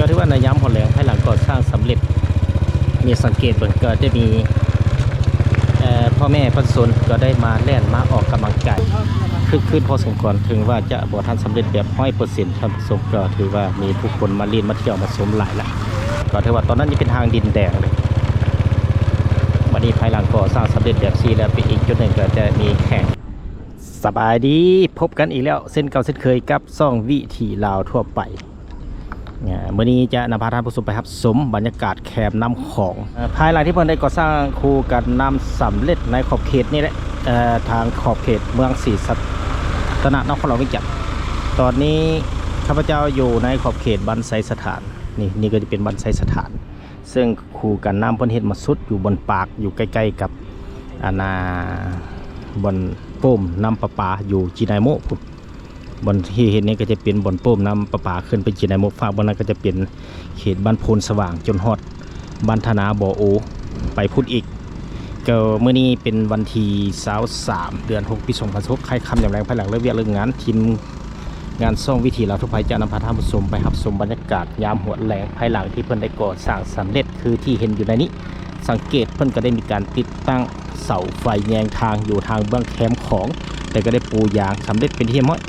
ຖືວ່າໃນຍາມຫົວແລງ ພາຍຫຼັງກໍ່ສ້າງສຳເລັດ ນີ້ສັງເກດເບິ່ງ ກໍຈະມີ ເອີ ພໍ່ແມ່ປະຊາຊົນກໍໄດ້ມາແລ່ນມາອອກກຳລັງກາຍ ຄຶກຄື້ນພໍສົມຄວນ. ເຖິງວ່າຈະບໍ່ທັນສຳເລັດແບບຮ້ອຍເປີເຊັນ ທ່ານຜູ້ຊົມ, ກໍຖືວ່າມີຜູ້ຄົນມາຫຼິ້ນມາທ່ຽວມາຊົມຫຼາຍລະ. ກໍຖືວ່າຕອນນັ້ນຍັງເປັນທາງດິນແດງເລີຍ. ບັດນີ້ພາຍຫຼັງກໍ່ສ້າງສຳເລັດແບບຊີ້ແລ້ວ ໄປອີກຈຸດໜຶ່ງກໍຈະມີແຂ່ງ. ສະບາຍດີ, ພົບກັນອີກແລ້ວເຊັ່ນເກົ່າເຊັ່ນເຄີຍກັບຊ່ອງວິຖີລາວທົ່ວໄປ. ອ່າ ມື້ນີ້ຈະນຳພາທ່ານຜູ້ຊົມໄປຮັບຊົມບັນຍາກາດແຄມນ້ຳຂອງ ເອີ ພາຍຫຼັງທີ່ເພິ່ນໄດ້ກໍ່ສ້າງຄູກັນນ້ຳສຳເລັດໃນຂອບເຂດນີ້ແຫຼະ ເອີ ທາງຂອບເຂດເມືອງສີສັດຕະນະ ນະຄອນຫຼວງວຽງຈັນ. ຕອນນີ້ຂ້າພະເຈົ້າຢູ່ໃນຂອບເຂດບ້ານໄຊສະຖານ. ນີ້ ນີ້ກໍຈະເປັນບ້ານໄຊສະຖານ ເຊິ່ງຄູກັນນ້ຳເພິ່ນເຮັດມາສຸດຢູ່ບ່ອນປາກ ຢູ່ໃກ້ໆກັບ ອັນນ່າ ບ່ອນປ້ຳນ້ຳປະປາຢູ່ຈີນາຍໂມພຸ້ນ. ບ່ອນທີ່ເຫັນນີ້ກໍຈະເປັນບ່ອນປ້ຳນ້ຳປະປາຂຶ້ນໄປຈີນາຍໂມ. ຟາກບ່ອນນັ້ນກໍຈະເປັນເຂດບ້ານໂພນສະຫວ່າງ ຈົນຮອດບ້ານທ່ານາບໍ່ໂອ ໄປພຸ້ນອີກ. ກໍມື້ນີ້ເປັນວັນທີຊາວສາມ ເດືອນຫົກ ປີສອງພັນຊາວຫົກ ຄ້າຍຄ່ຳຍາມແລງ ພາຍຫຼັງເລີກວຽກເລີກງານ ທີມງານຊ່ອງວິຖີລາວທົ່ວໄປຈະນຳພາທ່ານຜູ້ຊົມໄປຮັບຊົມບັນຍາກາດຍາມຫົວແລງ ພາຍຫຼັງທີ່ເພິ່ນໄດ້ກໍ່ສ້າງສຳເລັດ ຄືທີ່ເຫັນຢູ່ໃນນີ້. ສັງເກດເພິ່ນກໍໄດ້ມີການຕິດຕັ້ງເສົາໄຟແຍງທາງຢູ່ທາງເບື້ອງແຄມຂອງ ແຕ່ກໍໄດ້ປູຢາງສຳເລັດເປັນທີ່ຮຽບຮ້ອຍ.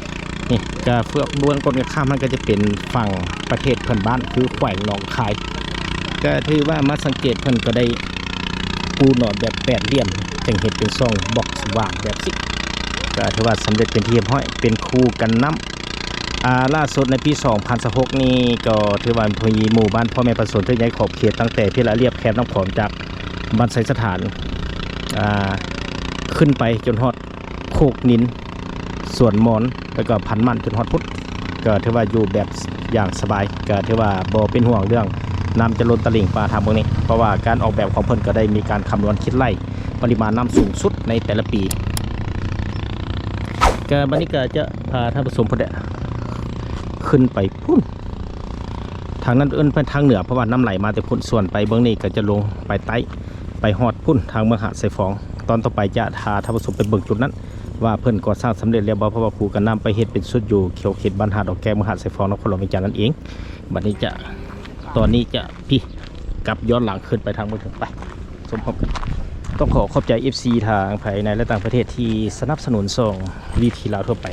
ນີ້ກໍເຟືອກເບື້ອງກົນກັນຂ້າມຫັ້ນກໍຈະເປັນຝັ່ງປະເທດເພື່ອນບ້ານ ຄືແຂວງໜອງຄາຍ. ກໍຖືວ່າມາສັງເກດເພິ່ນກໍໄດ້ປູໜອນແບບແປດຫຼ່ຽມ ຈຶ່ງເຮັດເປັນຊ່ອງບັອກວາງແບບຊີ້ ກໍຖືວ່າສຳເລັດເປັນທີ່ຮຽບຮ້ອຍ ເປັນຄູກັນນ້ຳ. ອ່າ ລ່າສຸດໃນປີສອງພັນຊາວຫົກນີ້ ກໍຖືວ່າມີໝູ່ບ້ານພໍ່ແມ່ປະຊາຊົນຖືກຍ້າຍຂອບເຂດຕັ້ງແຕ່ພີລະລຽບແຄມນ້ຳຂອງ ຈາກບ້ານໄຊສະຖານ ອ່າ ຂຶ້ນໄປຈົນຮອດໂຄກນິນ ສວນມອນ ແລ້ວກໍພັນໝັ້ນ ຈົນຮອດພຸ້ນ. ກໍຖືວ່າຢູ່ແບບຢ່າງສະບາຍ ກໍຖືວ່າບໍ່ເປັນຫ່ວງເລື່ອງນ້ຳຈະລົ້ນຕະລິ່ງປາທາງເບື້ອງນີ້ ເພາະວ່າການອອກແບບຂອງເພິ່ນກໍໄດ້ມີການຄຳນວນຄິດໄລ່ ປະລິມານນ້ຳສູງສຸດໃນແຕ່ລະປີ. ກໍບັດນີ້ກໍຈະພາທ່ານຜູ້ຊົມພຸ້ນແຫຼະ ຂຶ້ນໄປພຸ້ນ ທາງນັ້ນເອີ້ນໄປທາງເໜືອ ເພາະວ່ານ້ຳໄຫຼມາແຕ່ພຸ້ນ. ສ່ວນໄປເບື້ອງນີ້ກໍຈະລົງໄປໃຕ້ ໄປຮອດພຸ້ນ ທາງເມືອງຫາດຊາຍຟອງ. ຕອນຕໍ່ໄປຈະພາທ່ານຜູ້ຊົມໄປເບິ່ງຈຸດນັ້ນ ວ່າເພິ່ນກໍ່ສ້າງສຳເລັດແລ້ວບໍ່ ເພາະວ່າຄູກັນນ້ຳໄປເຮັດເປັນຊຸດຢູ່ແຖວເຂດບ້ານຫາດດອກແກ້ວ ເມືອງຫາດຊາຍຟອງ ນະຄອນຫຼວງວຽງຈັນນັ້ນເອງ. ບັດນີ້ຈະ ຕອນນີ້ຈະ ພີ້ ກັບຍ້ອນຫຼັງຂຶ້ນໄປທາງເບື້ອງເທິງ ໄປຊົມພ້ອມກັນ. ຕ້ອງຂໍຂອບໃຈເອັຟຊີທາງພາຍໃນ ແລະ ຕ່າງປະເທດທີ່ສະໜັບສະໜູນຊ່ອງວິຖີລາວທົ່ວໄປ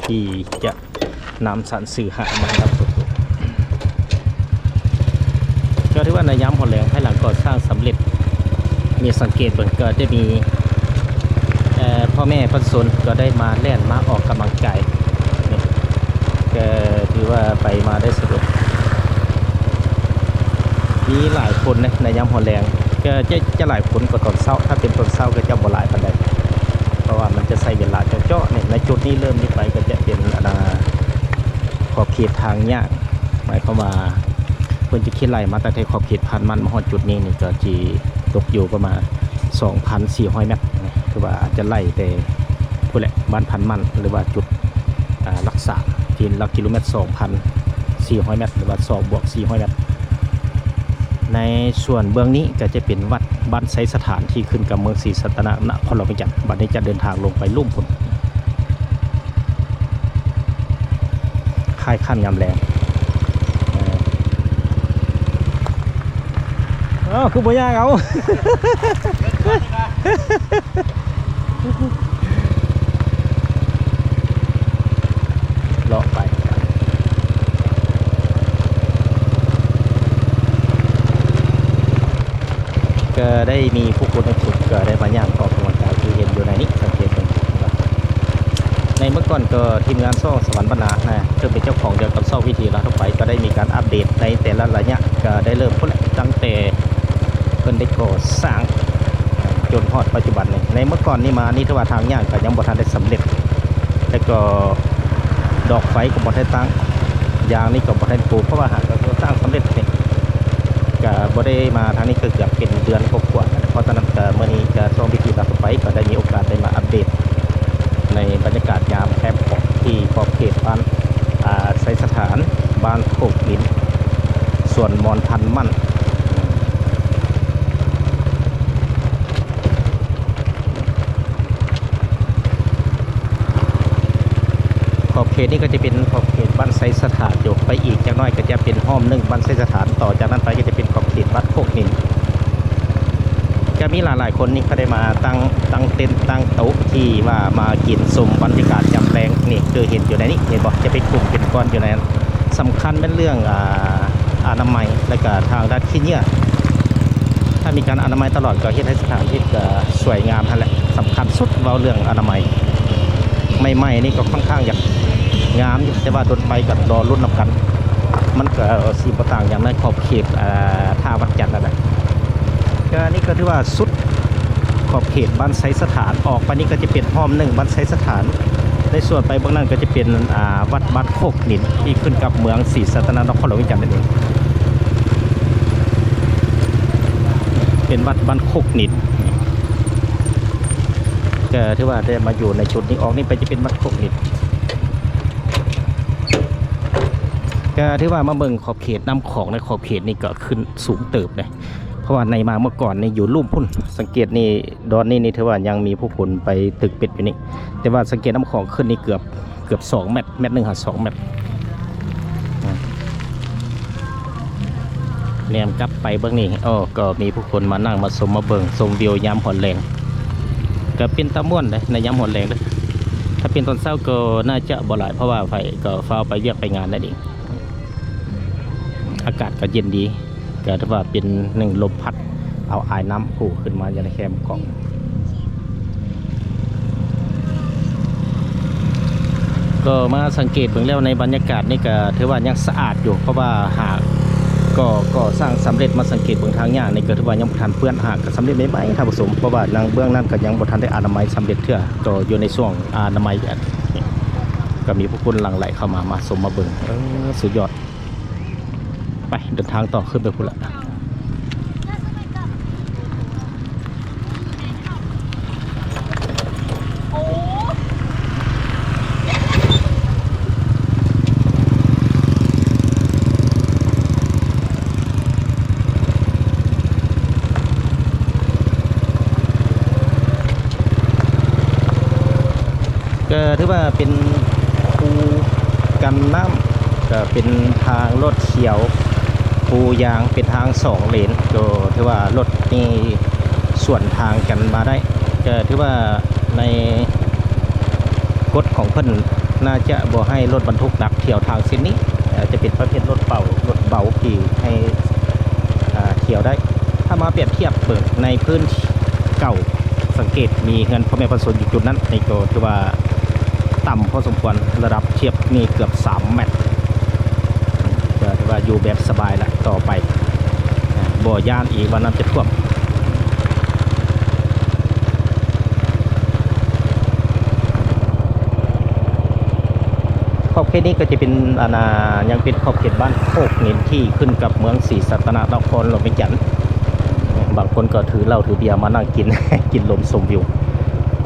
ທີ່ຈະນຳສານສື່ຫາມານຳສົມ. ກໍຖືວ່າໃນຍາມຫົວແລງ ພາຍຫຼັງກໍ່ສ້າງສຳເລັດ ນີ້ສັງເກດເບິ່ງ ກໍຈະມີ ເອີ ພໍ່ແມ່ປະຊາຊົນກໍໄດ້ມາແລ່ນມາອອກກຳລັງກາຍ ນີ້ ກໍຖືວ່າໄປມາໄດ້ສະດວກ ມີຫຼາຍຄົນໃນ ໃນຍາມຫົວແລງ ກໍຈະ ຈະຫຼາຍຄົນກວ່າຕອນເຊົ້າ. ຖ້າເປັນຕອນເຊົ້າກໍຈະບໍ່ຫຼາຍປານໃດ ເພາະວ່າມັນຈະໃຊ້ເວລາເຈາະໆ ນີ້. ໃນຈຸດນີ້ເລີ່ມນີ້ໄປກໍຈະເປັນ ອັນນ່າ ຂອບເຂດທາງຍ່າງ ໝາຍຄວາມວ່າ ເພິ່ນຈະຄິດໄລ່ມາຕັ້ງແຕ່ຂອບເຂດພັນໝັ້ນມາຮອດຈຸດນີ້ນີ້ ກໍຊິຕົກຢູ່ປະມານສອງພັນສີ່ຮ້ອຍແມັດ ຖືວ່າອາດຈະໄລ່ແຕ່ພຸ້ນແຫຼະ ບ້ານພັນໝັ້ນ ຫຼືວ່າຈຸດ ອ່າ ຫຼັກສາມ ທີ່ຫຼັກກິໂລແມັດສອງພັນສີ່ຮ້ອຍແມັດ ຫຼືວ່າສອງບວກສີ່ຮ້ອຍແມັດ. ໃນສ່ວນເບື້ອງນີ້ກໍຈະເປັນວັດບ້ານໄຊສະຖານ ທີ່ຂຶ້ນກັບເມືອງສີສັດຕະນະ ນະຄອນຫຼວງວຽງຈັນ. ບັດນີ້ຈະເດີນທາງລົງໄປລຸ່ມພຸ້ນ. ຄ້າຍຄ່ຳຍາມແລງ ເອີ ເອົ້າ ຄືບໍ່ຍ່າງເອົາ ເລາະໄປ ກໍໄດ້ມີຜູ້ຄົນໃນຈຸດກໍໄດ້ມາຍ່າງອອກກຳລັງກາຍ ຄືເຫັນຢູ່ໃນນີ້ ສັງເກດເບິ່ງ. ໃນເມື່ອກ່ອນກໍທີມງານຊ່ອງສະຫວັນບັນນານະ ເຊິ່ງເປັນເຈົ້າຂອງດຽວກັບຊ່ອງວິຖີລາວທົ່ວໄປ ກໍໄດ້ມີການອັບເດດໃນແຕ່ລະໄລຍະ ກໍໄດ້ເລີ່ມພຸ້ນແຫຼະ ຕັ້ງແຕ່ເພິ່ນໄດ້ກໍ່ສ້າງຈົນຮອດປັດຈຸບັນນີ້. ໃນເມື່ອກ່ອນນີ້ມານີ້ ຖືວ່າທາງຍ່າງກໍຍັງບໍ່ທັນໄດ້ສຳເລັດ ແລ້ວກໍດອກໄຟກໍບໍ່ໄດ້ຕັ້ງ ຢາງນີ້ກໍບໍ່ທັນປູ ເພາະວ່າຫາກໍສ້າງສຳເລັດນີ້ ກະບໍ່ໄດ້ມາທາງນີ້ກໍເກືອບເປັນເດືອນກວ່າໆ ເພາະສະນັ້ນກະມື້ນີ້ກະຊ່ອງວິຖີລາວທົ່ວໄປກໍໄດ້ມີໂອກາດໄດ້ມາອັບເດດໃນບັນຍາກາດຍາມແຄມຂອງທີ່ຂອບເຂດບ້ານ ອ່າ ໄຊສະຖານ ບ້ານໂຄກດິນ ສວນມອນພັນໝັ້ນ. ພ ຂອບເຂດນີ້ກໍຈະເປັນຂອບເຂດບ້ານໄຊສະຖານຢູ່ ໄປອີກຈັກໜ້ອຍກໍຈະເປັນຮ່ອມໜຶ່ງບ້ານໄຊສະຖານ ຕໍ່ຈາກນັ້ນໄປກໍຈະເປັນຂອບເຂດວັດໂຄກຫີນ. ຈະມີຫຼາຍໆຄົນນີ້ກໍໄດ້ມາຕັ້ງ ຕັ້ງເຕັນ ຕັ້ງໂຕະທີ່ວ່າມາກິນຊົມບັນຍາກາດຍາມແລງ ນີ້ຄືເຫັນຢູ່ໃນນີ້ ເຫັນບໍ່ ຈະເປັນກຸ່ມເປັນກ້ອນຢູ່ໃນນັ້ນ. ສຳຄັນແມ່ນເລື່ອງ ອ່າ ອານາໄມ ແລະກະທາງດ້ານຂີ້ເຫຍື້ອ ຖ້າມີການອະນາໄມຕະຫຼອດກໍເຮັດໃຫ້ສະຖານທີ່ກໍສວຍງາມຫັ້ນແຫຼະ. ສຳຄັນສຸດເວົ້າເລື່ອງອະນາໄມ ໃໝ່ໆນີ້ກໍຄ່ອນຂ້າງຢາກງາມຢູ່ ແຕ່ວ່າດົນໄປກໍລໍລຸ້ນນຳກັນ ມັນກໍຊິບໍ່ຕ່າງຫຍັງໃນຂອບເຂດ ເອີ ທ່າວັດຈັນນັ້ນແຫຼະ. ກໍນີ້ກໍຖືວ່າສຸດຂອບເຂດບ້ານໄຊສະຖານ ອອກໄປນີ້ກໍຈະເປັນຮ່ອມໜຶ່ງບ້ານໄຊສະຖານ ໃນສ່ວນໄປເບື້ອງນັ້ນກໍຈະເປັນ ອ່າ ວັດບ້ານໂຄກຫີນ ທີ່ຂຶ້ນກັບເມືອງສີສັດຕະນາກອນ ນະຄອນຫຼວງວຽງຈັນນັ້ນເອງ. ເປັນວັດບ້ານໂຄກຫີນ ກໍຖືວ່າໄດ້ມາຢູ່ໃນຈຸດນີ້ ອອກນີ້ໄປຈະເປັນວັດໂຄກຫີນ ກໍຖືວ່າມາເບິ່ງຂອບເຂດນ້ຳຂອງໃນຂອບເຂດນີ້ກໍຂຶ້ນສູງເຕີບເດ້ ເພາະວ່າໃນມາເມື່ອກ່ອນນີ້ຢູ່ລຸ່ມພຸ້ນ ສັງເກດນີ້ ດອນນີ້ນີ້ຖືວ່າຍັງມີຜູ້ຄົນໄປຕຶກເບັດຢູ່ນີ້ ແຕ່ວ່າສັງເກດນ້ຳຂອງຂຶ້ນນີ້ເກືອບ ເກືອບສອງແມັດ ແມັດໜຶ່ງຫາສອງແມັດ. ແນມກັບໄປເບິ່ງນີ້ ໂອ້ ກໍມີຜູ້ຄົນມານັ່ງມາຊົມມາເບິ່ງຊົມວິວຍາມຮອນແລງ ກໍເປັນຕາມ່ວນເດ້ໃນຍາມຮອນແລງເດ້. ຖ້າເປັນຕອນເຊົ້າກໍໜ້າຈະບໍ່ຫຼາຍ ເພາະວ່າໃຜກໍຟ້າວໄປວຽກໄປງານນັ້ນເອງ. ອາກາດກໍເຢັນດີ ກໍຖືວ່າເປັນໜຶ່ງລົມພັດເອົາອາຍນ້ຳພຸ້ນຂຶ້ນມາຢູ່ໃນແຄມຂອງ ກໍມາສັງເກດເບິ່ງແລ້ວໃນບັນຍາກາດນີ້ກໍຖືວ່າຍັງສະອາດຢູ່ ເພາະວ່າຫາກ ກໍ ກໍສ້າງສຳເລັດ ມາສັງເກດເບິ່ງທາງຍ່າງນີ້ກໍຖືວ່າຍັງບໍ່ທັນເປື້ອນ ຫາກກໍສຳເລັດໃໝ່ໆ ທ່ານຜູ້ຊົມ ເພາະວ່ານາງເບື້ອງນັ້ນກໍຍັງບໍ່ທັນໄດ້ອະນາໄມສຳເລັດເທື່ອ ກໍຢູ່ໃນຊ່ວງອະນາໄມ ກໍມີຜູ້ຄົນຫຼັ່ງໄຫຼເຂົ້າມາ ມາຊົມມາເບິ່ງ ເອີ ສຸດຍອດ. ໄປ ເດີນທາງຕໍ່ ຂຶ້ນໄປພຸ້ນລະ. ກໍຖືວ່າເປັນຄູກັນນ້ຳ ກໍເປັນທາງລົດຂຽວປູຢາງ ເປັນທາງສອງເລນ ກໍຖືວ່າລົດນີ້ສວນທາງກັນມາໄດ້ ກໍຖືວ່າໃນກົດຂອງເພິ່ນໜ້າຈະບໍ່ໃຫ້ລົດບັນທຸກໜັກ ທ່ຽວທາງເສັ້ນນີ້ ອາດຈະເປັນປະເພດລົດເບົາ ລົດເບົາທີ່ໃຫ້ ອາ ທ່ຽວໄດ້. ຖ້າມາປຽບທຽບເບິ່ງໃນພື້ນເກົ່າ ສັງເກດມີເຮືອນພໍ່ແມ່ປະຊາຊົນຢູ່ຈຸດນັ້ນ ນີ້ກໍຖືວ່າຕ່ຳພໍສົມຄວນ ລະດັບທຽບນີ້ເກືອບສາມແມັດ ກໍຖືວ່າຢູ່ແບບສະບາຍລະຕໍ່ໄປ ບໍ່ຢ້ານອີກວ່ານ້ຳຈະຖ້ວມ. ຂອບເຂດນີ້ກໍຈະເປັນ ອັນນ່າ ຍັງເປັນຂອບເຂດບ້ານໂຄກຫີນທີ່ຂຶ້ນກັບເມືອງສີສັດຕະນະນະຄອນຫຼວງວຽງຈັນ. ບາງຄົນກໍຖືເຫຼົ້າຖືເບຍມານັ່ງກິນ ກິນລົມຊົມວິວ.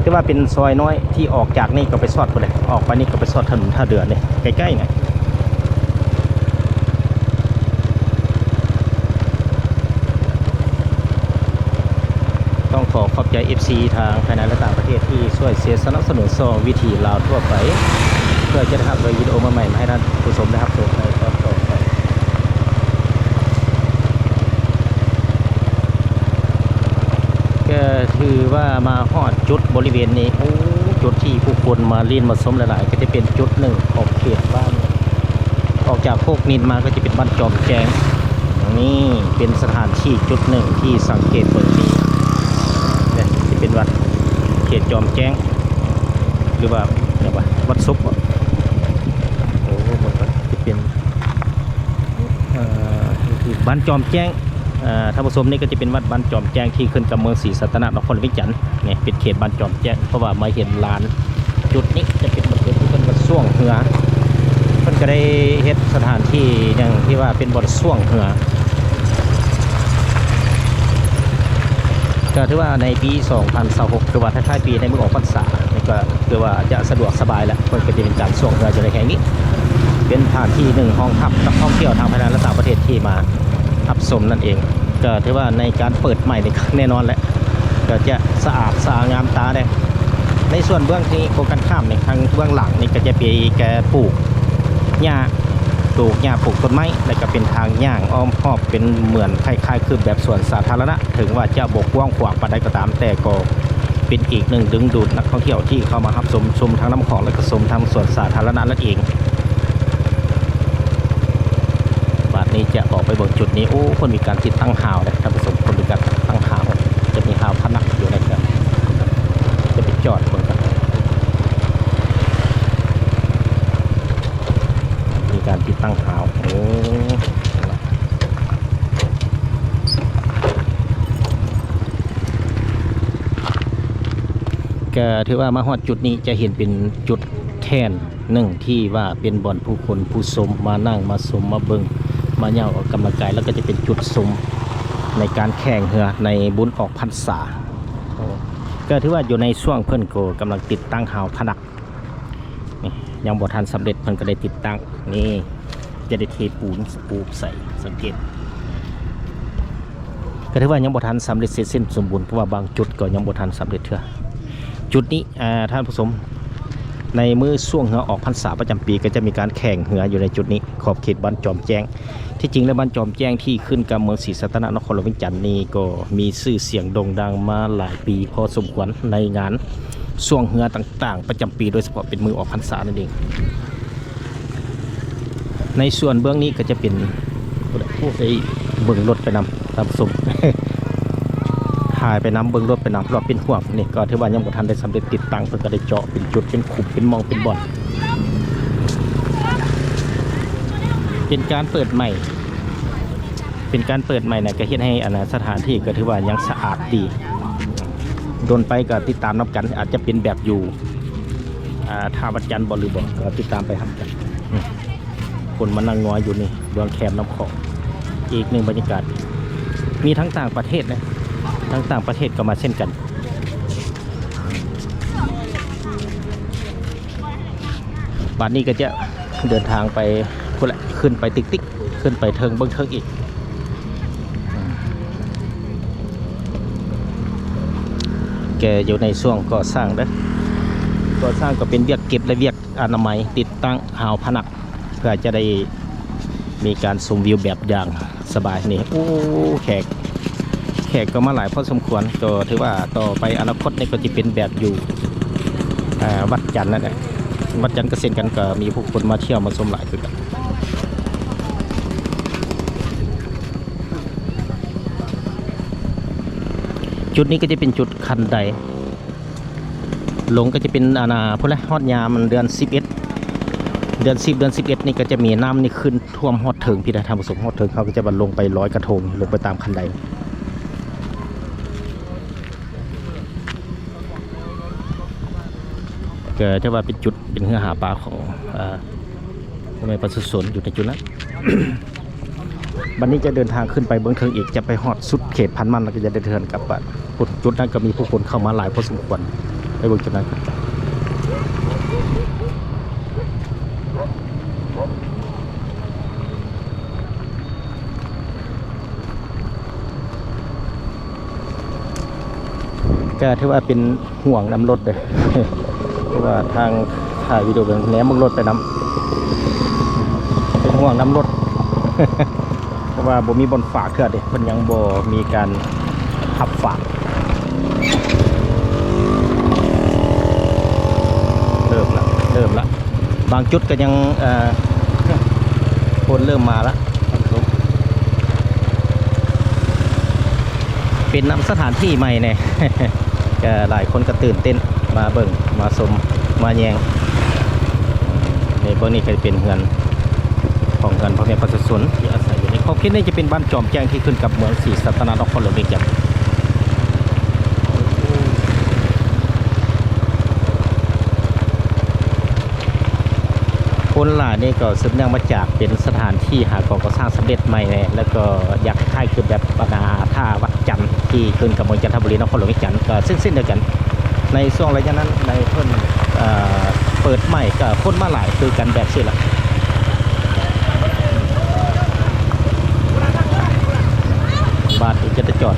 ຖືວ່າເປັນຊອຍນ້ອຍທີ່ອອກຈາກນີ້ກໍໄປຊອດພຸ້ນແຫຼະ ອອກໄປນີ້ກໍໄປຊອດຖະໜົນທ່າເດື່ອນີ້ ໃກ້ໆນີ້. ຕ້ອງຂໍຂອບໃຈເອັຟຊີທາງພາຍໃນ ແລະ ຕ່າງປະເທດທີ່ຊ່ວຍເຊຍສະໜັບສະໜູນຊ່ອງວິຖີລາວທົ່ວໄປ ເພື່ອຈະໄດ້ຮັບເອົາວິດີໂອໃໝ່ໆມາໃຫ້ທ່ານຜູ້ຊົມໄດ້ຮັບຊົມໃນຕອນຕໍ່ໄປ. ກໍຖືວ່າມາຮອດຈຸດບໍລິເວນນີ້ ໂອ້ ຈຸດທີ່ຜູ້ຄົນມາຫຼິ້ນມາຊົມຫຼາຍໆ ກໍຈະເປັນຈຸດໜຶ່ງຂອບເຂດບ້ານ ອອກຈາກໂຄກຫີນມາກໍຈະເປັນບ້ານຈອມແຈ້ງ. ນີ້ເປັນສະຖານທີ່ຈຸດໜຶ່ງທີ່ສັງເກດເບິ່ງດີ ເນຍ ຈະເປັນວັດເຂດຈອມແຈ້ງ ຫຼືວ່າຫຍັງວະ ວັດສົບບໍ? ໂອ້ ມັນກໍຈະເປັນ ເອີ ບ້ານຈອມແຈ້ງ. ເອີ ທ່ານຜູ້ຊົມ ນີ້ກໍຈະເປັນວັດບ້ານຈອມແຈ້ງທີ່ຂຶ້ນກັບເມືອງສີສັດຕະນະນະຄອນຫຼວງວຽງຈັນ. ນີ້ເປັນເຂດບ້ານຈອມແຈ້ງ ເພາະວ່າມາເຫັນລານຈຸດນີ້ຈະເປັນບາງຈຸດທີ່ເພິ່ນວັດຊ່ວງເຮືອ ເພິ່ນກໍໄດ້ເຮັດສະຖານທີ່ຫຍັງທີ່ວ່າເປັນບ່ອນຊ່ວງເຮືອ. ກໍຖືວ່າໃນປີສອງພັນຊາວຫົກ ຄືວ່າທ້າຍໆປີໃນມື້ອອກພັນສາ ນີ້ກໍຄືວ່າຈະສະດວກສະບາຍແລ້ວ ເພິ່ນກໍຈະເປັນການຊ່ວງເຮືອຢູ່ໃນແຫ່ງນີ້ ເປັນສະຖານທີ່ໜຶ່ງຮອງຮັບນັກທ່ອງທ່ຽວທາງພາຍໃນ ແລະ ຕ່າງປະເທດທີ່ມາຮັບຊົມນັ້ນເອງ. ກໍຖືວ່າໃນການເປີດໃໝ່ນີ້ ແນ່ນອນແຫຼະ ກໍຈະສະອາດສະຫງ່າງາມຕາແດ່. ໃນສ່ວນເບື້ອງທີ່ກົງກັນຂ້າມນີ້ ທາງເບື້ອງຫຼັງນີ້ກໍຈະມີການປູກຫຍ້າ ປູກຫຍ້າ ປູກຕົ້ນໄມ້ ແລ້ວກໍເປັນທາງຍ່າງອ້ອມຮອບ ເປັນເໝືອນຄ້າຍໆຄືແບບສວນສາທາລະນະ. ເຖິງວ່າຈະບໍ່ກວ້າງຂວາງປານໃດກໍຕາມ, ແຕ່ກໍເປັນອີກໜຶ່ງດຶງດູດນັກທ່ອງທ່ຽວທີ່ເຂົ້າມາຮັບຊົມ, ຊົມທັງນ້ຳຂອງ ແລະ ກໍຊົມທັງສວນສາທາລະນະນັ້ນເອງ. ບາດນີ້ຈະອອກໄປເບິ່ງຈຸດນີ້. ໂອ້ ເພິ່ນມີການຕິດຕັ້ງຮາວເດ້ທ່ານຜູ້ຊົມ, ເພິ່ນມີການຕິດຕັ້ງຮາວ, ຈະມີຮາວພະນັກຢູ່ໃນເຄື່ອງ. ຈະໄປຈອດເບິ່ງກັນ. ມີການຕິດຕັ້ງຮາວ. ໂອ້ ກໍຖືວ່າມາຮອດຈຸດນີ້ຈະເຫັນເປັນຈຸດແທ່ນໜຶ່ງທີ່ວ່າເປັນບ່ອນຜູ້ຄົນຜູ້ຊົມມານັ່ງມາຊົມມາເບິ່ງມາຍ່າງອອກກຳລັງກາຍ, ແລ້ວກໍຈະເປັນຈຸດຊົມໃນການແຂ່ງເຮືອໃນບຸນອອກພັນສາ. ກໍຖືວ່າຢູ່ໃນຊ່ວງເພິ່ນກໍກຳລັງຕິດຕັ້ງຮາວພະນັກ. ນີ້ຍັງບໍ່ທັນສຳເລັດ, ເພິ່ນກໍໄດ້ຕິດຕັ້ງ. ນີ້ຈະໄດ້ເທປູນປູບໃສ່, ສັງເກດ. ກໍຖືວ່າຍັງບໍ່ທັນສຳເລັດເສັດສິ້ນສົມບູນ, ເພາະວ່າບາງຈຸດກໍຍັງບໍ່ທັນສຳເລັດເທື່ອ. ຈຸດນີ້ ອາ ທ່ານຜູ້ຊົມ, ໃນມື້ຊ່ວງເຮືອອອກພັນສາປະຈຳປີ ກໍຈະມີການແຂ່ງເຮືອຢູ່ໃນຈຸດນີ້, ຂອບເຂດບ້ານຈອມແຈ້ງ. ທີ່ຈິງແລ້ວ ບ້ານຈອມແຈ້ງທີ່ຂຶ້ນກັບເມືອງສີສັດຕະນະ ນະຄອນຫຼວງວຽງຈັນນີ້ ກໍມີຊື່ສຽງໂດ່ງດັງມາຫຼາຍປີພໍສົມຄວນ ໃນງານຊ່ວງເຮືອຕ່າງໆປະຈຳປີ, ໂດຍສະເພາະເປັນມື້ອອກພັນສານັ້ນເອງ. ໃນສ່ວນເບື້ອງນີ້ກໍຈະເປັນ ໂອ້ ໄດ້ເບິ່ງລົດໄປນຳທ່ານຜູ້ຊົມ, ຖ່າຍໄປນຳ ເບິ່ງລົດໄປນຳ ເພາະວ່າເປັນຫ່ວງ. ນີ້ກໍຖືວ່າຍັງບໍ່ທັນໄດ້ສຳເລັດຕິດຕັ້ງ, ເພິ່ນກໍໄດ້ເຈາະເປັນຈຸດ ເປັນຂຸມ ເປັນໝ່ອງ ເປັນບ່ອນ. ເປັນການເປີດໃໝ່ ເປັນການເປີດໃໝ່ນະ ກໍເຮັດໃຫ້ ອັນນ່າ ສະຖານທີ່ກໍຖືວ່າຍັງສະອາດດີ. ດົນໄປກໍຕິດຕາມນຳກັນ, ອາດຈະເປັນແບບຢູ່ ອາ ທ່າວັດຈັນບໍ່ ຫຼືບໍ່ ກໍຕິດຕາມໄປຮັບກັນ. ອືມ ຄົນມານັ່ງງົວຢູ່ນີ້ ເບື້ອງແຄມນ້ຳຂອງ, ອີກໜຶ່ງບັນຍາກາດ. ມີທັງຕ່າງປະເທດນະ, ທັງຕ່າງປະເທດກໍມາເຊັ່ນກັນ. ບາດນີ້ກໍຈະເດີນທາງໄປພຸ້ນແຫຼະ, ຂຶ້ນໄປຕິກໆ ຂຶ້ນໄປເທິງ ເບິ່ງເທິງອີກ. ແກຢູ່ໃນຊ່ວງກໍ່ສ້າງເດີ, ກໍ່ສ້າງກໍເປັນວຽກເກັບ ແລະ ວຽກອະນາໄມ, ຕິດຕັ້ງຮາວພະນັກ ເພື່ອຈະໄດ້ມີການຊົມວິວແບບຢ່າງສະບາຍ. ນີ້ ໂອ້ ແຂກ ແຂກກໍມາຫຼາຍພໍສົມຄວນ, ກໍຖືວ່າຕໍ່ໄປອະນາຄົດນີ້ກໍຈະເປັນແບບຢູ່ ອາ ວັດຈັນນັ້ນແຫຼະ. ວັດຈັນກໍເຊັ່ນກັນ, ກໍມີຜູ້ຄົນມາທ່ຽວມາຊົມຫຼາຍຄືກັນ. ຈຸດນີ້ກໍຈະເປັນຈຸດຄັນໄດ. ລົງກໍຈະເປັນ ອັນນ່າ ພຸ້ນແຫຼະ, ຮອດຍາມເດືອນສິບເອັດ ເດືອນສິບ ເດືອນສິບເອັດນີ້ກໍຈະມີນ້ຳນີ້ຂຶ້ນຖ້ວມຮອດເທິງພີ້ນະທ່ານຜູ້ຊົມ, ຮອດເທິງ. ເຮົາກໍຈະວ່າລົງໄປລອຍກະທົງ, ລົງໄປຕາມຄັນໄດ. ກໍຖືວ່າເປັນຈຸດ ເປັນເຮືອຫາປາຂອງ ເອີ ພໍ່ແມ່ປະຊາຊົນຢູ່ໃນຈຸດນັ້ນ. ບັດນີ້ຈະເດີນທາງຂຶ້ນໄປເບື້ອງເທິງອີກ, ຈະໄປຮອດສຸດເຂດພັນມັນ ແລ້ວກໍຈະໄດ້ເດີນທາງກັບບ້ານ. ຈຸດນັ້ນກໍມີຜູ້ຄົນເຂົ້າມາຫຼາຍພໍສົມຄວນ, ໄປເບິ່ງຈຸດນັ້ນກັນ. ກໍຖືວ່າເປັນຫ່ວງນຳລົດເດີ້ ເພາະວ່າທາງຖ່າຍວິດີໂອແນມເບິ່ງລົດໄປນຳ ເປັນຫ່ວງນຳລົດ ເພາະວ່າບໍ່ມີບ່ອນຝາກເທື່ອເດ້ ເພິ່ນຍັງບໍ່ມີການຮັບຝາກ. ເລີ່ມລະ ເລີ່ມລະ ບາງຈຸດກໍຍັງ ເອີ ຄົນເລີ່ມມາລະ ເປັນນຳສະຖານທີ່ໃໝ່ແດ່ ກໍຫຼາຍຄົນກໍຕື່ນເຕັ້ນມາເບິ່ງ ມາຊົມ ມາແຍງ. ນີ້ ເບິ່ງນີ້ກໍເປັນເຮືອນ ຂອງເຮືອນພໍ່ແມ່ປະຊາຊົນທີ່ອາໄສຢູ່ໃນຂອບເຂດນີ້ ຈະເປັນບ້ານຈອມແຈ້ງທີ່ຂຶ້ນກັບເມືອງສີສັດຕະນະ ນະຄອນຫຼວງວຽງຈັນ. ຄົນຫຼາຍນີ້ກໍສືບເນື່ອງມາຈາກເປັນສະຖານທີ່ຫາກອງກໍ່ສ້າງສຳເລັດໃໝ່ແດ່ ແລ້ວກໍຢາກຄ້າຍຄືແບບບັນດາທ່າວັດຈັນທີ່ຂຶ້ນກັບເມືອງຈັນທະບູລີ ນະຄອນຫຼວງວຽງຈັນ ກໍເຊັ່ນ ເຊັ່ນດຽວກັນ. ໃນຊ່ວງໄລຍະນັ້ນ ໃນເພິ່ນ ເອີ ເປີດໃໝ່ ກໍຄົນມາຫຼາຍຄືກັນແບບຊີ້ລະ. ບາດນີ້ຈະໄດ້ຈອດ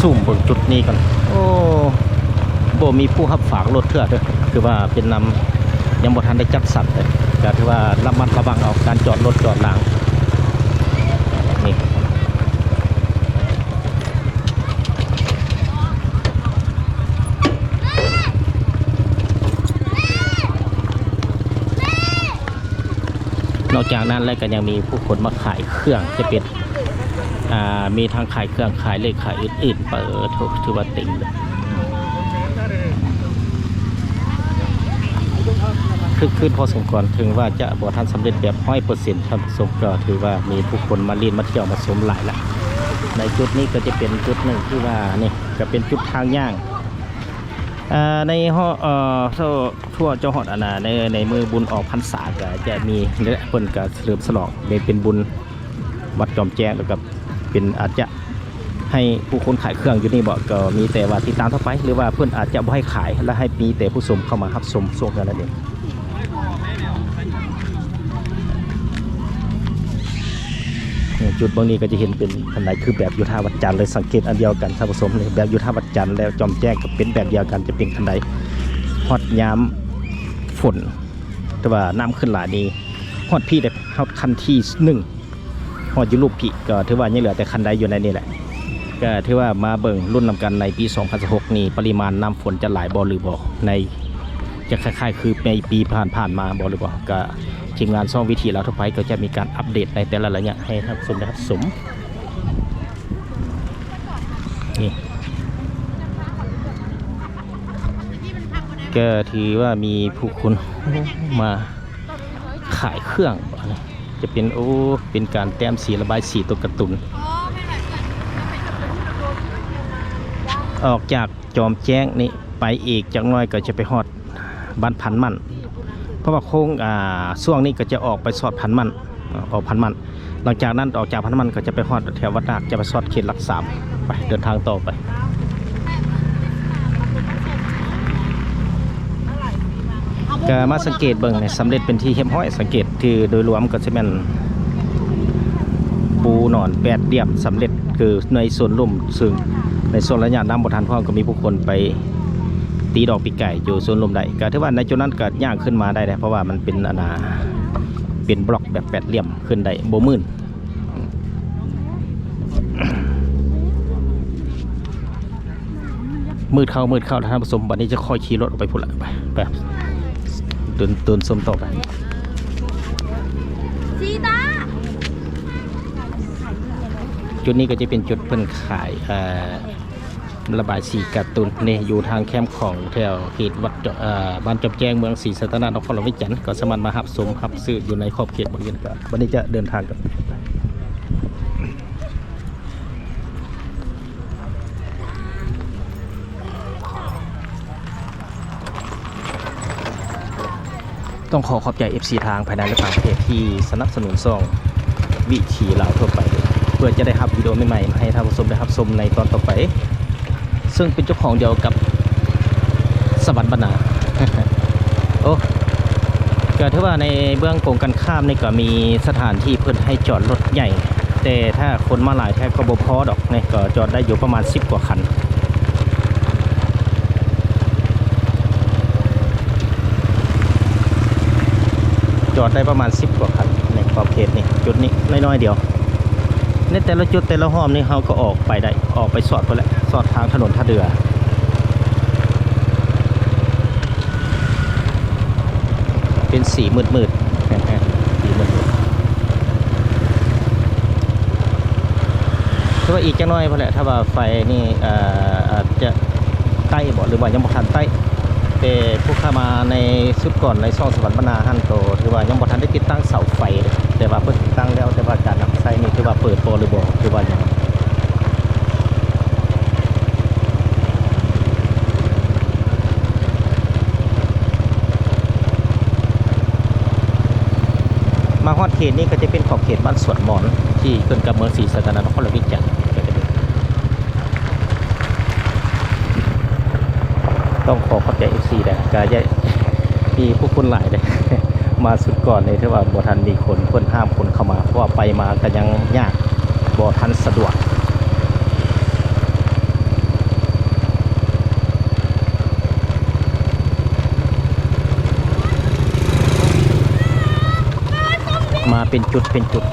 ຊູມເບິ່ງຈຸດນີ້ກ່ອນ. ໂອ້ ບໍ່ມີຜູ້ຮັບຝາກລົດເທື່ອເດີ ຄືວ່າເປັນນຳ ຍັງບໍ່ທັນໄດ້ຈັດສັນເລີຍ ກໍຖືວ່າລະມັດລະວັງເອົາການຈອດລົດຈອດລາງນີ້. ນອກຈາກນັ້ນແລ້ວກໍຍັງມີຜູ້ຄົນມາຂາຍເຄື່ອງ ຈະເປັນ ອ່າ ມີທັງຂາຍເຄື່ອງ ຂາຍເລກ ຂາຍອື່ນໆ ເປີດ ຖືວ່າເຕັມເລີຍ ຄຶກຄື້ນພໍສົມຄວນ. ເຖິງວ່າຈະບໍ່ທັນສຳເລັດແບບຮ້ອຍເປີເຊັນ ທ່ານຜູ້ຊົມ ກໍຖືວ່າມີຜູ້ຄົນມາຫຼິ້ນມາທ່ຽວມາຊົມຫຼາຍລະ. ໃນຈຸດນີ້ກໍຈະເປັນຈຸດໜຶ່ງທີ່ວ່າ ນີ້ກໍເປັນຈຸດທາງຍ່າງ ອ່າ ໃນເຫາະ ເອີ່ ທົ່ວຈະຮອດ ອັນນ່າ ໃນ ໃນມື້ບຸນອອກພັນສາ ກໍຈະມີ ເພິ່ນກໍສະເຫຼີມສະຫຼອງ ເປັນ ເປັນບຸນວັດຈອມແຈ້ງ ແລ້ວກໍເປັນ ອາດຈະໃຫ້ຜູ້ຄົນຂາຍເຄື່ອງຢູ່ນີ້ບໍ ກໍມີແຕ່ວ່າຕິດຕາມຕໍ່ໄປ ຫຼືວ່າເພິ່ນອາດຈະບໍ່ໃຫ້ຂາຍ ແລະ ໃຫ້ມີແຕ່ຜູ້ຊົມເຂົ້າມາຮັບຊົມຊ່ວງນັ້ນນັ້ນເອງ. ຈຸດເບິ່ງນີ້ກໍຈະເຫັນເປັນຄັນໄດຄືແບບຢູ່ທ່າວັດຈັນເລີຍ ສັງເກດອັນດຽວກັນທ່ານຜູ້ຊົມ ແບບຢູ່ທ່າວັດຈັນ ແລ້ວຈອມແຈ້ງກໍເປັນແບບດຽວກັນ ຈະເປັນຄັນໄດຮອດຍາມຝົນ ແຕ່ວ່ານ້ຳຂຶ້ນຫຼາຍນີ້ຮອດພີ້ໄດ້ ຮອດຄັນທີໜຶ່ງ ຮອດຢູ່ລູບພີ້ ກໍຖືວ່າຍັງເຫຼືອແຕ່ຄັນໄດຢູ່ໃນນີ້ແຫຼະ. ກໍຖືວ່າມາເບິ່ງລຸ້ນນຳກັນໃນປີສອງພັນຊາວຫົກນີ້ ປະລິມານນ້ຳຝົນຈະຫຼາຍບໍ່ ຫຼືບໍ່ ໃນ ຈະຄ້າຍໆຄືໃນປີຜ່ານໆມາບໍ່ ຫຼືບໍ່. ກໍທີມງານຊ່ອງວິຖີລາວທົ່ວໄປ ກໍຈະມີການອັບເດດໃນແຕ່ລະໄລຍະໃຫ້ທ່ານຜູ້ຊົມໄດ້ຮັບຊົມ. ນີ້ ກໍຖືວ່າມີຜູ້ຄົນມາຂາຍເຄື່ອງ ຈະເປັນ ໂອ້ ເປັນການແຕ້ມສີ ລະບາຍສີຕົວກາຕູນ. ອອກຈາກຈອມແຈ້ງນີ້ໄປອີກຈັກໜ້ອຍກໍຈະໄປຮອດບ້ານພັນໝັ້ນ ເພາະວ່າໂຄ້ງ ອ່າ ຊ່ວງນີ້ກໍຈະອອກໄປຊອດພັນໝັ້ນ ອອກພັນໝັ້ນ. ຫຼັງຈາກນັ້ນ ອອກຈາກພັນໝັ້ນກໍຈະໄປຮອດແຖວວັດນາກ ຈະໄປຊອດເຂດຫຼັກສາມ. ໄປ ເດີນທາງຕໍ່ໄປ. ກະມາສັງເກດເບິ່ງ ສຳເລັດເປັນທີ່ຮຽບຮ້ອຍ. ສັງເກດຄືໂດຍລວມກໍຊິແມ່ນປູນອນແປດຫຼ່ຽມສຳເລັດ ຄືໃນສວນລຸ່ມ ຊຶ່ງໃນຊ່ວງໄລຍະນ້ຳບໍ່ທັນພ້ອມ ກໍມີຜູ້ຄົນໄປຕີດອກປີກໄກ່ຢູ່ສວນລຸ່ມໄດ້. ກະຖືວ່າໃນຈຸດນັ້ນກໍຍ່າງຂຶ້ນມາໄດ້ເດ້ ເພາະວ່າມັນເປັນ ອັນນ່າ ເປັນບລັອກແບບແປດຫຼ່ຽມ ຂຶ້ນໄດ້ບໍ່ມື່ນ. ມືດເຂົ້າ ມືດເຂົ້າ ທ່ານຜູ້ຊົມ. ບັດນີ້ຈະຄ່ອຍຂີ່ລົດອອກໄປພຸ້ນລະ ໄປ ໄປ ເດີນ ເດີນຊົມຕໍ່ໄປ. ຊີຕາ ຈຸດນີ້ກໍຈະເປັນຈຸດເພິ່ນຂາຍ ເອີ່ ລະບາຍສີກາຕູນນີ້ ຢູ່ທາງແຄມຂອງແຖວເຂດວັດ ເອີ່ ບ້ານຈອມແຈ້ງ ເມືອງສີສັດຕະນາກ ນະຄອນຫຼວງວຽງຈັນ ກໍສາມາດມາຮັບຊົມຮັບຊື້ຢູ່ໃນຂອບເຂດບໍລິເວນ. ບັດນີ້ຈະເດີນທາງກັນ ຕ້ອງຂໍຂອບໃຈເອັຟຊີທາງພາຍໃນ ແລະ ຕ່າງປະເທດທີ່ສະໜັບສະໜູນຊ່ອງວິຖີລາວທົ່ວໄປ ເພື່ອຈະໄດ້ຮັບວິດີໂອໃໝ່ໆ ມາໃຫ້ທ່ານຜູ້ຊົມໄດ້ຮັບຊົມໃນຕອນຕໍ່ໄປ ເຊິ່ງເປັນເຈົ້າຂອງດຽວກັບສະຫວັນບັນນາ. ໂອ້ ກໍຖືວ່າໃນເບື້ອງກົງກັນຂ້າມນີ້ກໍມີສະຖານທີ່ເພິ່ນໃຫ້ຈອດລົດໃຫຍ່ ແຕ່ຖ້າຄົນມາຫຼາຍແທ້ກໍບໍ່ພໍດອກ ນີ້ກໍຈອດໄດ້ຢູ່ປະມານສິບກວ່າຄັນ ຈອດໄດ້ປະມານສິບກວ່າຄັນໃນຂອບເຂດນີ້ ຈຸດນີ້ນ້ອຍໆດຽວ. ໃນແຕ່ລະຈຸດແຕ່ລະຮອບນີ້ ເຮົາກໍອອກໄປໄດ້ ອອກໄປຊອດພຸ້ນແຫຼະ ຊອດທາງຖະໜົນທ່າເດື່ອ. ເປັນສີມືດໆ ສີມືດໆ ແຕ່ວ່າອີກຈັກໜ້ອຍພຸ້ນແຫຼະ ຖ້າວ່າໄຟນີ້ ເອີ່ ອາດຈະໄຕ້ບໍ ຫຼືວ່າຍັງບໍ່ທັນໄຕ້ ແຕ່ຜູ້ຂ້າມາໃນຊຸດກ່ອນໃນຊ່ອງສະຫວັນບັນນາຫັ້ນ ກໍຖືວ່າຍັງບໍ່ທັນໄດ້ຕິດຕັ້ງເສົາໄຟເດ້ ແຕ່ວ່າເພິ່ນຕິດຕັ້ງແລ້ວ ແຕ່ວ່າການນຳໃຊ້ນີ້ຖືວ່າເປີດບໍ່ ຫຼືບໍ່ ຖືວ່າຍັງ ມາຮອດເຂດນີ້ກໍຈະເປັນຂອບເຂດບ້ານສວນມອນ ທີ່ເຄື່ອງກັບເມືອງສີສັດຕະນາກ ນະຄອນຫຼວງວຽງຈັນ. ກໍຈະເປັນ ຕ້ອງຂໍຂອບໃຈເອັຟຊີເດີ ກະຢ່າ ມີຜູ້ຄົນຫຼາຍເດ້ ມາຊຸດກ່ອນນີ້ຖືວ່າບໍ່ທັນມີຄົນ ເພິ່ນຫ້າມຄົນເຂົ້າມາ ເພາະວ່າໄປມາກໍຍັງຍາກ ບໍ່ທັນສະດວກ. ມາເປັນຈຸດເປັນຈຸດ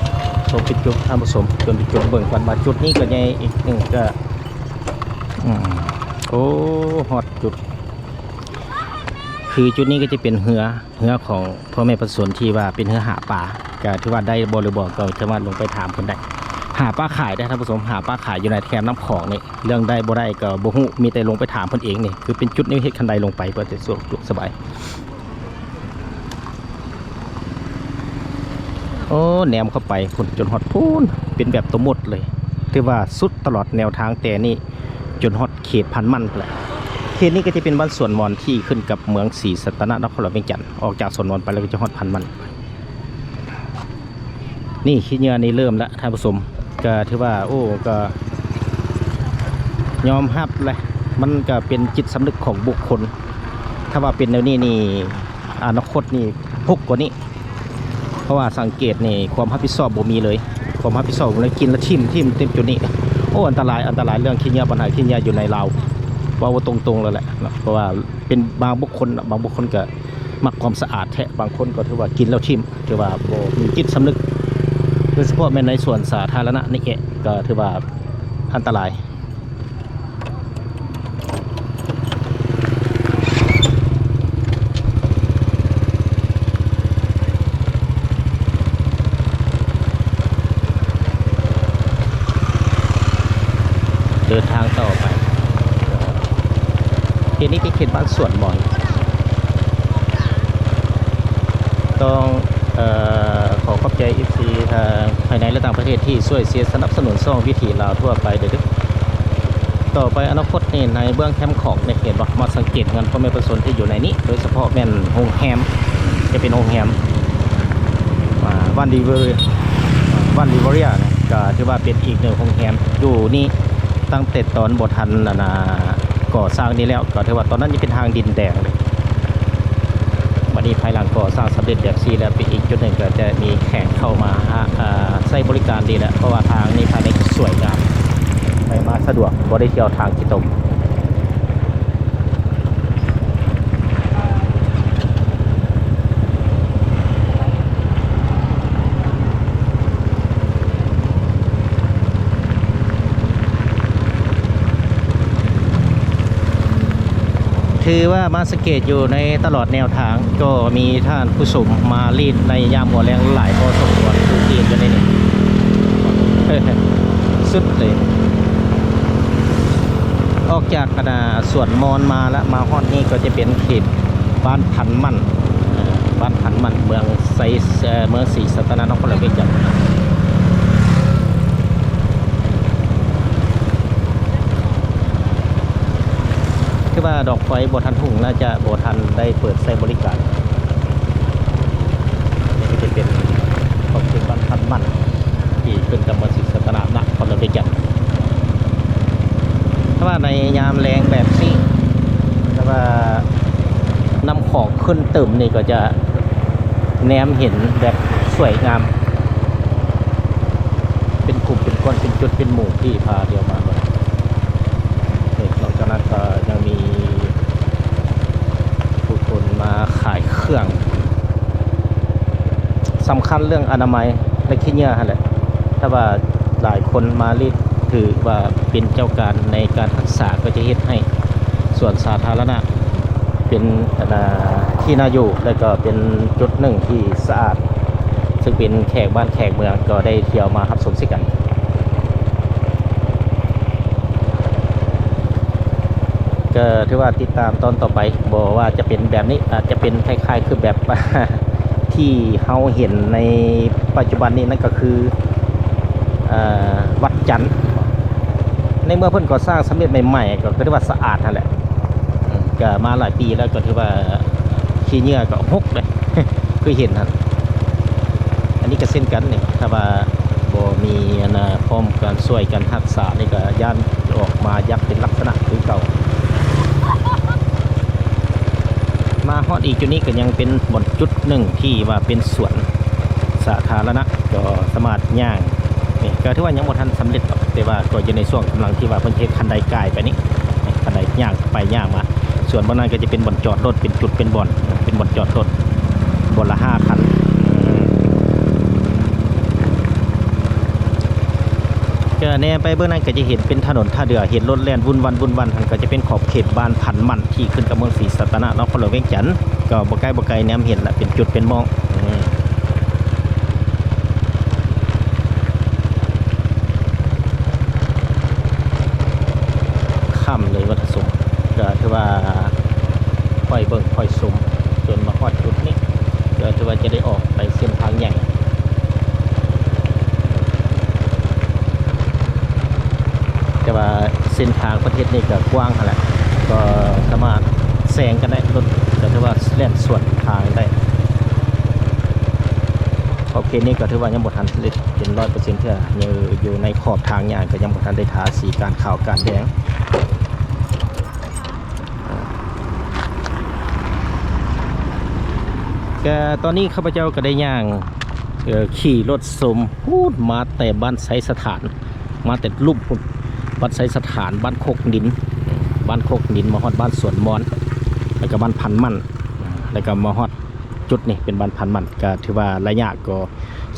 ຊົມເປັນຈຸດ ທ່ານຜູ້ຊົມ ຈົນເປັນຈຸດ ເບິ່ງກ່ອນວ່າຈຸດນີ້ກໍໃຫຍ່ ອີກໜຶ່ງກໍ ອືມ ໂອ້ ຮອດຈຸດ ຄືຈຸດນີ້ກໍຈະເປັນເຮືອ ເຮືອຂອງພໍ່ແມ່ປະຊາຊົນທີ່ວ່າເປັນເຮືອຫາປາ ກໍຖືວ່າໄດ້ບໍ່ຫຼືບໍ່ ກໍສາມາດລົງໄປຖາມເພິ່ນໄດ້ ຫາປາຂາຍເດ້ທ່ານຜູ້ຊົມ ຫາປາຂາຍຢູ່ໃນແຄມນ້ຳຂອງນີ້ ເລື່ອງໄດ້ບໍ່ໄດ້ກໍບໍ່ຮູ້ ມີແຕ່ລົງໄປຖາມເພິ່ນເອງນີ້ ຄືເປັນຈຸດນີ້ເຮັດຄັນໄດລົງໄປ ເພື່ອຈະສະດວກສະບາຍ. ໂອ້ ແນມເຂົ້າໄປພຸ້ນ ຈົນຮອດພຸ້ນ ເປັນແບບຕົວໝົດເລີຍ ຖືວ່າສຸດຕະຫຼອດແນວທາງແຕ່ນີ້ ຈົນຮອດເຂດພັນໝັ້ນພຸ້ນແຫຼະ. ເຂດນີ້ກໍຈະເປັນບ້ານສວນມອນທີ່ຂຶ້ນກັບເມືອງສີສັດຕະນະ ນະຄອນຫຼວງວຽງຈັນ ອອກຈາກສວນມອນໄປແລ້ວກໍຈະຮອດພັນໝັ້ນ. ນີ້ຂີ້ເຫຍື້ອນີ້ເລີ່ມແລ້ວທ່ານຜູ້ຊົມ ກໍຖືວ່າ ໂອ້ ກໍຍອມຮັບແຫຼະ ມັນກໍເປັນຈິດສຳນຶກຂອງບຸກຄົນ ຖ້າວ່າເປັນແນວນີ້ນີ້ ອະນາຄົດນີ້ ຫົກກວ່ານີ້ ເພາະວ່າສັງເກດນີ້ ຄວາມຮັບຜິດຊອບບໍ່ມີເລີຍ ຄວາມຮັບຜິດຊອບບໍ່ມີ ກິນແລ້ວຖິ້ມ ຖິ້ມ ຖິ້ມຈຸດນີ້ ໂອ້ ອັນຕະລາຍ ອັນຕະລາຍເລື່ອງຂີ້ເຫຍື້ອ ບັນຫາຂີ້ເຫຍື້ອຢູ່ໃນລາວ ເວົ້າຕົງໆເລີຍແຫຼະເນາະ ເພາະວ່າເປັນບາງບຸກຄົນ ບາງບຸກຄົນກໍມັກຄວາມສະອາດແທ້ ບາງຄົນກໍຖືວ່າກິນແລ້ວຖິ້ມ ຖືວ່າບໍ່ມີຈິດສຳນຶກ ໂດຍສະເພາະແມ່ນໃນສວນສາທາລະນະນີ້ແຫຼະ ກໍຖືວ່າອັນຕະລາຍ. ເດີນທາງຕໍ່ໄປ ເຂດນີ້ເປັນເຂດບ້ານສວນມອນ ຕ້ອງ ເອີ ຂໍຂອບໃຈ ເອັຟຊີ ທາງພາຍໃນ ແລະ ຕ່າງປະເທດທີ່ຊ່ວຍເຊຍສະໜັບສະໜູນຊ່ອງວິຖີລາວທົ່ວໄປເດີ ຕໍ່ໄປອະນາຄົດນີ້ໃນເບື້ອງແຄມຂອງນີ້ ເຫັນບໍ່ ມາສັງເກດເຮືອນພໍ່ແມ່ປະຊາຊົນທີ່ຢູ່ໃນນີ້ ໂດຍສະເພາະແມ່ນໂຮງແຮມ ຈະເປັນໂຮງແຮມ ອ່າ ວັນລິເວີ ວັນລິເວີເຣຍ ກໍຖືວ່າເປັນອີກໜຶ່ງໂຮງແຮມຢູ່ນີ້ ຕັ້ງແຕ່ຕອນບໍ່ທັນ ອັນນ່າ ກໍ່ສ້າງນີ້ແລ້ວ ກໍຖືວ່າຕອນນັ້ນຍັງເປັນທາງດິນແດງເລີຍ. ບັດນີ້ພາຍຫຼັງກໍ່ສ້າງສຳເລັດແບບຊີ້ແລ້ວ ເປັນອີກຈຸດໜຶ່ງກໍຈະມີແຂກເຂົ້າມາ ເອີ ໃຊ້ບໍລິການດີແລ້ວ ເພາະວ່າທາງນີ້ພາຍໃນສວຍງາມ ໄປມາສະດວກ ບໍ່ໄດ້ທ່ຽວທາງຂີ້ຕົມ. ຖືວ່າມາສັງເກດຢູ່ໃນຕະຫຼອດແນວທາງ ກໍມີທ່ານຜູ້ຊົມມາລີດໃນຍາມຫົວແລງຫຼາຍພໍສົມຄວນ ຢູ່ທີ່ຢູ່ໃນນີ້ ສຸດເລີຍ ອອກຈາກ ອັນນ່າ ສວນມອນມາລະ ມາຮອດນີ້ກໍຈະເປັນເຂດບ້ານພັນໝັ້ນ ເອີ ບ້ານພັນໝັ້ນ ເມືອງໄຊ ເອີ ເມືອງສີສັດຕະນະ ນະຄອນຫຼວງວຽງຈັນ. ຄືວ່າດອກໄຟບໍ່ທັນຮຸ່ງ ໜ້າຈະບໍ່ທັນໄດ້ເປີດໃຊ້ບໍລິການ. ນີ້ກໍຈະເປັນຂອບເຂດບ້ານພັນໝັ້ນ ທີ່ຂຶ້ນກັບເມືອງສີສັດຕະນະ ນະຄອນຫຼວງວຽງຈັນ. ຖ້າວ່າໃນຍາມແລງແບບນີ້ ຖ້າວ່ານ້ຳຂອງຂຶ້ນຕື່ມນີ້ ກໍຈະແນມເຫັນແບບສວຍງາມ ເປັນກຸ່ມເປັນກ້ອນ ເປັນຈຸດເປັນໝູ່ທີ່ພາທ່ຽວມາເບິ່ງ. ນອກຈາກນັ້ນກໍຍັງມີຜູ້ຄົນມາຂາຍເຄື່ອງ ສຳຄັນເລື່ອງອະນາໄມ ແລະ ຂີ້ເຫຍື້ອຫັ້ນແຫຼະ ຖ້າວ່າຫຼາຍຄົນມາລີດ ຖືວ່າເປັນເຈົ້າການໃນການຮັກສາ ກໍຈະເຮັດໃຫ້ສວນສາທາລະນະເປັນ ອັນນ່າ ທີ່ໜ້າຢູ່ ແລະ ກໍເປັນຈຸດໜຶ່ງທີ່ສະອາດ ເຊິ່ງເປັນແຂກບ້ານແຂກເມືອງກໍໄດ້ທ່ຽວມາຮັບຊົມເຊັ່ນກັນ. ກໍຖືວ່າຕິດຕາມຕອນຕໍ່ໄປ ບໍ່ວ່າຈະເປັນແບບນີ້ ອາດຈະເປັນຄ້າຍໆຄືແບບ ທີ່ເຮົາເຫັນໃນປັດຈຸບັນນີ້ ນັ້ນກໍຄື ເອີ ວັດຈັນ ໃນເມື່ອເພິ່ນກໍ່ສ້າງສຳເລັດໃໝ່ໆ ກໍຄືວ່າສະອາດຫັ້ນແຫຼະ ກໍມາຫຼາຍປີແລ້ວ ກໍຖືວ່າຂີ້ເຫຍື້ອກໍຫົກເດ້ ຄືເຫັນຫັ້ນ. ອັນນີ້ກໍເຊັ່ນກັນນີ້ ຖ້າວ່າບໍ່ມີ ອັນນ່າ ພ້ອມການຊ່ວຍກັນຮັກສານີ້ ກໍຢ້ານອອກມາຍັກເປັນລັກສະນະຄືເກົ່າ. ມາຮອດອີກຈຸດນີ້ກໍຍັງເປັນບ່ອນຈຸດໜຶ່ງທີ່ວ່າເປັນສວນສາທາລະນະ ກໍສາມາດຍ່າງ ນີ້ກໍຖືວ່າຍັງບໍ່ທັນສຳເລັດດອກ ແຕ່ວ່າກໍຢູ່ໃນຊ່ວງກຳລັງທີ່ວ່າເພິ່ນເຮັດຄັນໄດກ່າຍໄປນີ້ ຄັນໄດຍ່າງໄປຍ່າງມາ. ສ່ວນບ່ອນນັ້ນກໍຈະເປັນບ່ອນຈອດລົດ ເປັນຈຸດເປັນບ່ອນ ເປັນບ່ອນຈອດລົດ ບ່ອນລະຫ້າຄັນ. ກໍແນມໄປເບື້ອງນັ້ນກໍຈະເຫັນເປັນຖະໜົນທ່າເຮືອ ເຫັນລົດແລ່ນວຸ່ນວັນ ວຸ່ນວັນ ຫັ້ນກໍຈະເປັນຂອບເຂດບ້ານພັນໝັ້ນ ທີ່ຂຶ້ນກັບເມືອງສີສັດຕະນະ ນະຄອນຫຼວງວຽງຈັນ. ກໍບໍ່ໄກບໍ່ໄກ ແນມເຫັນລະ ເປັນຈຸດເປັນໝ່ອງ. ອືມ ຄ່ຳເລີຍວັນທະສົງ ກໍຖືວ່າຄ່ອຍເບິ່ງຄ່ອຍຊົມ ຈົນມາຮອດຈຸດນີ້ ກໍຖືວ່າຈະໄດ້ອອກໄປເສັ້ນທາງໃຫຍ່. ແຕ່ວ່າເສັ້ນທາງເພິ່ນເຮັດນີ້ກໍກວ້າງຫັ້ນແຫຼະ ກໍສາມາດແຊງກັນໄດ້ ລົດກໍຖືວ່າແລ່ນສວນທາງໄດ້. ຂອບເຂດນີ້ກໍຖືວ່າຍັງບໍ່ທັນໄດ້ເປັນຮ້ອຍເປີເຊັນເທື່ອ ຢູ່ ຢູ່ໃນຂອບທາງຍ່າງກໍຍັງບໍ່ທັນໄດ້ທາສີການຂາວການແດງ. ກໍຕອນນີ້ຂ້າພະເຈົ້າກໍໄດ້ຍ່າງ ເອີ ຂີ່ລົດຊົມ ພຸ້ນມາແຕ່ບ້ານໄຊສະຖານ ມາແຕ່ລຸ່ມພຸ້ນ ບ້ານໄຊສະຖານ ບ້ານໂຄກດິນ ບ້ານໂຄກດິນ ມາຮອດບ້ານສວນມ່ອນ ແລ້ວກໍບ້ານພັນໝັ້ນ ແລ້ວກໍມາຮອດຈຸດນີ້ເປັນບ້ານພັນໝັ້ນ ກໍຖືວ່າໄລຍະກໍ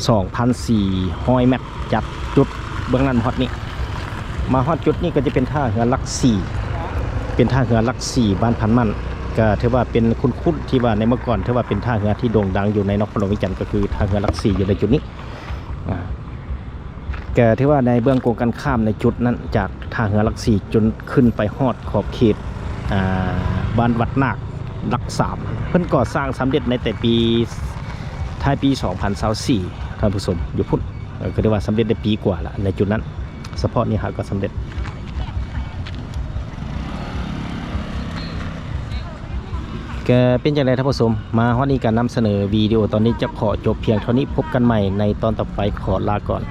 ສອງພັນສີ່ຮ້ອຍແມັດ ຈາກຈຸດເບື້ອງນັ້ນມາຮອດນີ້. ມາຮອດຈຸດນີ້ກໍຈະເປັນທ່າເຮືອຫຼັກສີ່ ເປັນທ່າເຮືອຫຼັກສີ່ ບ້ານພັນໝັ້ນ ກໍຖືວ່າເປັນຄຸ້ນໆ ທີ່ວ່າໃນເມື່ອກ່ອນ ຖືວ່າເປັນທ່າເຮືອທີ່ໂດ່ງດັງຢູ່ໃນນະຄອນຫຼວງວຽງຈັນ ກໍຄືທ່າເຮືອຫຼັກສີ່ ຢູ່ໃນຈຸດນີ້. ອາ ກໍຖືວ່າໃນເບື້ອງກົງກັນຂ້າມໃນຈຸດນັ້ນ ຈາກທ່າເຮືອຫຼັກສີ່ ຈົນຂຶ້ນໄປຮອດຂອບເຂດ ອ່າ ບ້ານວັດນາກ ຫຼັກສາມ ເພິ່ນກໍ່ສ້າງສຳເລັດໃນແຕ່ປີ ທ້າຍປີສອງພັນຊາວສີ່ ທ່ານຜູ້ຊົມ ຢູ່ພຸ້ນ ເອີ ກໍຖືວ່າສຳເລັດໄດ້ປີກວ່າລະໃນຈຸດນັ້ນ ສະເພາະນີ້ຫາກໍສຳເລັດ. ກໍເປັນຈັ່ງໃດທ່ານຜູ້ຊົມ ມາຮອດນີ້ກໍນຳສະເໜີວິດີໂອຕອນນີ້ຈະຂໍຈົບພຽງເທົ່ານີ້ ພົບກັນໃໝ່ໃນຕອນຕໍ່ໄປ ຂໍລາກ່ອນ.